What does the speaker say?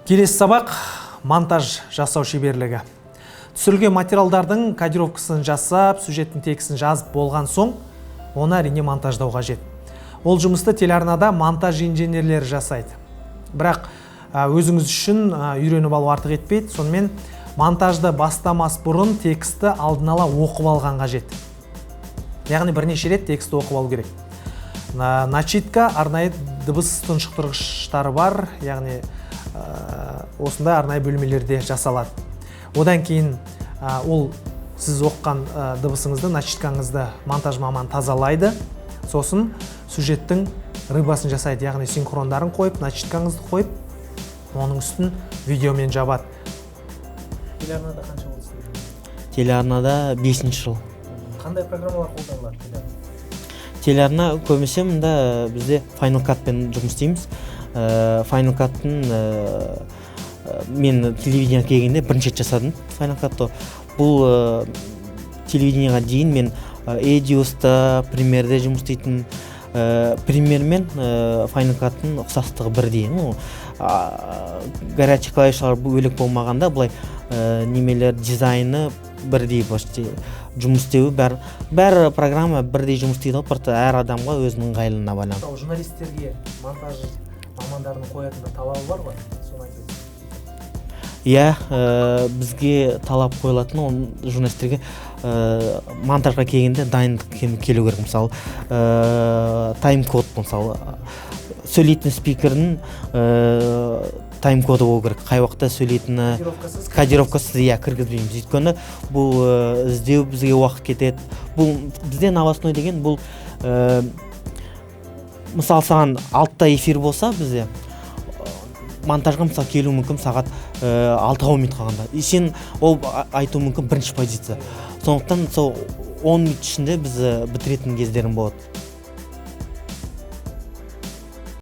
Келесі сабақ – монтаж жасау шеберлігі. Түсірілген материалдардың кодировкасын жасап, сюжеттің текстін жазып болған соң, оны, әрине, монтаждау қажет. Ол жұмысты телеарнада монтаж инженерлері жасайды, бірақ өзіңіз үшін үйреніп алу артық етпейді. Сонымен, монтажды бастамас бұрын текстті алдын ала оқып алған қажет, яғни бірнеше рет текстті оқып алу керек. Начитка арнайы дыбыс тұншықтырғыштары бар, яғни осындай арнайы бөлмелерде жасалады. Одан кейін ол сіз оқыған дыбысыңызды, начиткаңызды монтаж маманы тазалайды, сосын сюжеттің рыбасын жасайды, яғни синхрондарын қойып, начиткаңызды қойып, оның үстін видеомен жабады. Телеарнада қанша болды істеп? Телеарнада бесінші жыл. Қандай программалар қолданылады телеарнада? Телеарна көбінесе мында бізде Final Cut-пен жұмыс істейміз. Final Cut-тың мен телевидениеге келгенде бірінші рет жасадым Final Cut-ты. Бұл телевидениеға дейін мен Edius-та, Premiere-де жұмыс істейтін. Premiere мен Final Cut-тың ұқсастығы бірдей. Ну, горячий клавишалар бөлек болмағанда, былай немелер, дизайны бірдей почти, жұмыс істеуі, бәрі, бәрі программа бірдей жұмыс істейді ғой, просто әр адамға өзінің ыңғайлына байланысты. Мысалы, журналистерге монтаж мамандарының қоятын бір талабы бар ғой, соны айтып өтсеңіз. Иә, бізге талап қойылатын ол журналистерге монтажға келгенде дайындық келу керек. Мысалы, тайм код, мысалы, сөйлейтін спикердің тайм коды болу керек, қай уақытта сөйлейтіні. Кодировкасыз? Кодировкасыз, иә, кіргізбейміз, өйткені бұл іздеу бізге уақыт кетеді. Бұл бізде новостной деген бұл мысалы, саған 6-да эфир болса, бізде монтажға, мысалы, келуі мүмкін сағат 5:50 қалғанда, и сен ол айтуы мүмкін бірінші позиция. Сондықтан сол 10 минут ішінде біз бітіретін кездерім болады.